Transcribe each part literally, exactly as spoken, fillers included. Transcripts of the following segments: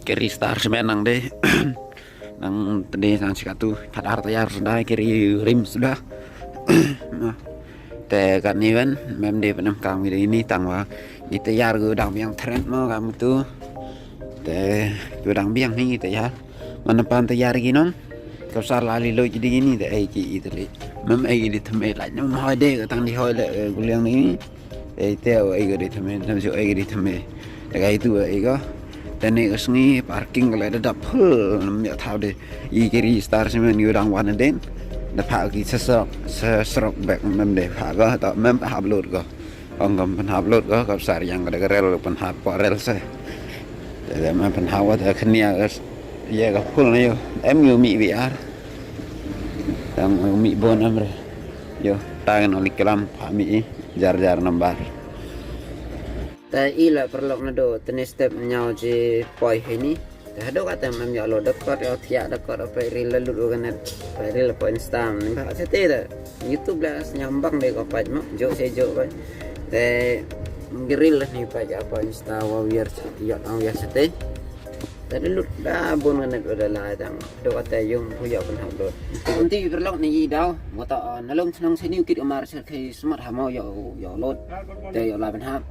Kiri star smen nang de. Nang tadi nang sikatu, pat ar tayar suda, kiri rim suda. Te kani wen mem de penem kang wi ini tang wa. Ite yar gu dang biang tren mo kam tu. Te gu dang biang hi ite yar. Mana pan te yar gi nong. Kau sar lali lo jadi gini te ai ki ite le. Mem ai di teme la nyom hoi de tang di hoi le guliang ni. Ei te o ei gari thame nam jo ei gari thame. Daga itu ei go. Tane ka sngi parking ka le da dap phul nam ya thaw de. I kiri star semen yu dang wan den. Da pha ki sesok sesrok bek mem de pha go ta mem pha upload go. Ong gam pha upload go ka sar yang da rel pha pha rel se. Da mem pha wa da khnia ga ye ga phul na yo. Em yu mi bi ar. Tang mi bon amre. Yo, tangan oli kelam pha mi. Jar jar nambar. Ta ila perlok nado tene step nyau je poi hini. Ta hado kata mem ya lo dekot ya thiak dekot apa reel lalu do ganet. Apa reel apa Insta ni ba sete da. YouTube la nyambang de ko paj mo jo se jo ba. Te reel ni paj apa Insta wa wiar ya ang wiar sete. Tadi lut da bon ngan da la dang do kata yung hu ya pun hap lut. Nanti berlok ni dau mata nalom senang sini ukit umar serkai semat hamo ya ya lut. Te ya la ben hap.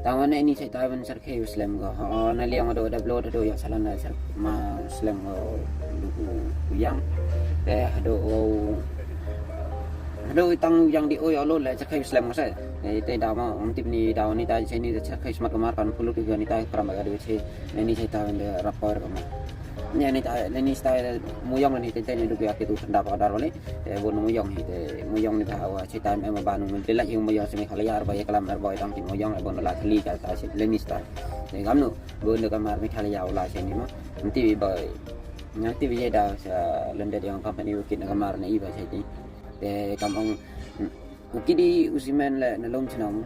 Tang wan ni sai tai ben serkai uslem go. Na liang do da lut do ya salan na ser ma uslem go. Yang te do do tang yang di o ya lut le serkai uslem go sai. Te dau ma um tip ni dau ni tai sini serkai semat umar kan pulut ni tai kram ga do sai. Nani sai ta de rapor ko ma. Nani ta nani sta muyong nani tente ni dubi ake tu senda pa dar wale. Te bon muyong hi te muyong ni ta wa sai ta em ba nu de la yung muyong simi khala yar ba ye kalam er ba tang ti muyong bon la thli ka ta si leni sta. Te gam nu bon de kamar mi khala ya wala sini ma. Nanti ba nanti bi da sa lende yang company ukit na kamar na iba sai ti. Te kam ong ukit di usimen le na lom chnong.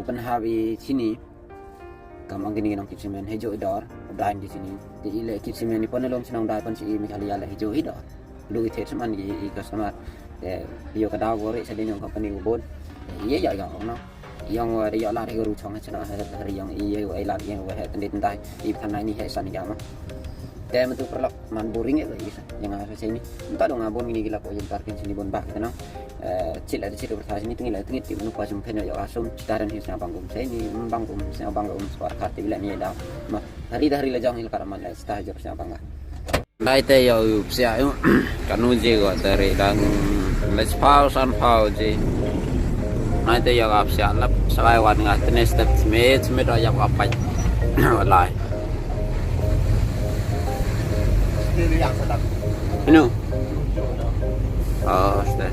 Upen habi sini. Kam ang kini nang kit simen hejo idor dan di sini. Ti ile kit simen ni pon lom sinang dai pon si Meghalaya le hejo idor. Lu ite seman i customer. Te yo kada gore sa dino company ubon. Ye ya ya no. Yang wa de ya la de ru chong chana hari yang iye wa la yang wa he tendit ndai. I phan ni he san ya ma. Te metu perlak man boring e. Yang asa sini. Entah dong abon ini gila ko yang parking sini bon bak kenang. Chit la chit bertha sini tinggi la tinggi ti menu kuasum kena ya asum citaran hi sna bangum sini bangum sna bangum suar kati bila ni da ma hari dah hari la jong hil karaman la sta jor sna bangga. Dai te ya u psia yu kanu je go tare dang le pau san pau je. Nai te ya ga psia lap sakai wan nga tene step me me da ya ga pai. Walai. Inu. Oh, ste.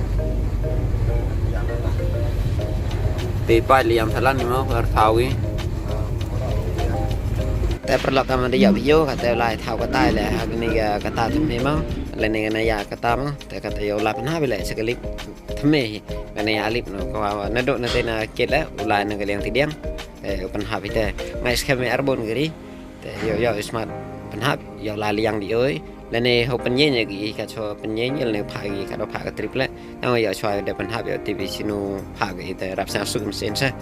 Te pa liam salan ni mo kar thawi. Te perlok kam da ya video kata lai thaw kata le ha ni ga kata tu ni mo. Le ni ga na ya kata mo. Te kata yo la pna bi le sekali. Thme hi. Ga na ya lip no ko na do na te na kit le ulai na ga liang ti diang. Te pna bi te. Ngai skhem me arbon gari. Te yo yo ismat penhap yo la liang di oi. Lane ho penyen ya gi ka cho penyen ya lane pha gi ka do pha ka triple. Yang yo chwa de penhap yo T V sinu pha gi te rap sa suk mesin sa.